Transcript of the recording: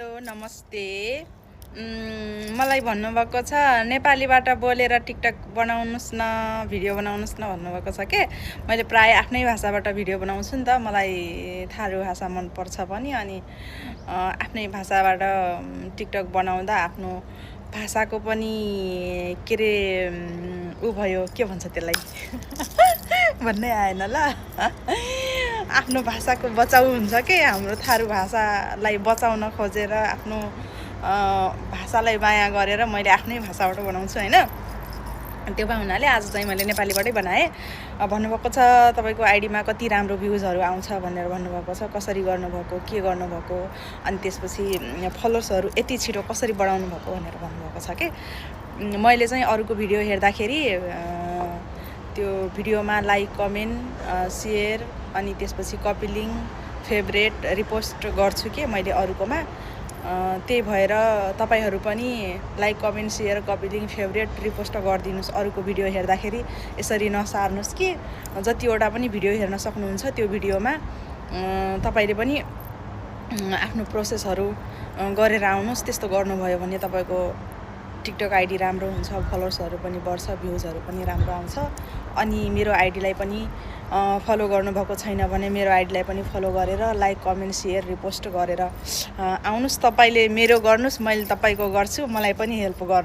Hello नमस्ते। मलाई भन्नुभएको छ नेपालीबाट बोलेर टिकटक बनाउनुस् न, भिडियो बनाउनुस् न भन्नुभएको छ के। मैले प्राय आफ्नै भाषाबाट भिडियो बनाउँछु नि त। मलाई थारू भाषा मनपर्छ पनि, अनि आफ्नै भाषाबाट टिकटक बनाउँदा आफ्नो भाषाको पनि के रे उ भयो, के भन्छ त्यसलाई भन्नै आएन ल। आफ्नो भाषाको बचाउ हुन्छ के। हाम्रो थारू भाषालाई बचाउन खोजेर आफ्नो भाषालाई माया गरेर मैले आफ्नै भाषाबाट बनाउँछु हैन। त्यो हुनाले आज चाहिँ मैले नेपालीबाटै बनाएँ। भन्नुभएको छ तपाईको आइडीमा कति राम्रो भ्युजहरू आउँछ भनेर भन्नुभएको छ। कसरी गर्नुभएको, के गर्नुभएको, अनि त्यसपछि फलोवर्सहरू यति छिटो कसरी बढाउनु भएको भनेर भन्नुभएको छ के। मैले चाहिँ अरूको भिडियो हेर्दाखेरि त्यो भिडियोमा लाइक, कमेन्ट, सेयर, अनि त्यसपछि कपी लिङ्क, फेभरेट, रिपोस्ट गर्छु के मैले अरूकोमा। त्यही भएर तपाईहरू पनि like, comment, share, copy link, favourite, repost गरिदिनुस्। अरूको भिडियो हेर्दाखेरि यसरी नसार्नुस् कि जतिवटा पनि भिडियो हेर्न सक्नुहुन्छ त्यो भिडियोमा तपाईले पनि आफ्नो प्रोसेसहरू गरेर आउनुस्। त्यस्तो गर्नुभयो भने तपाईको टिकटक आइडी राम्रो हुन्छ, फलोवर्सहरू पनि बढ्छ, भ्युजहरू पनि राम्रो आउँछ। अनि मेरो आइडीलाई पनि फलो गर्नुभएको छैन भने मेरो आइडीलाई पनि फलो गरेर लाइक, कमेन्ट, सेयर, रिपोस्ट गरेर आउनुस्। तपाईले मेरो गर्नुस्, मैले तपाईको गर्छु। मलाई पनि हेल्प गर्नु।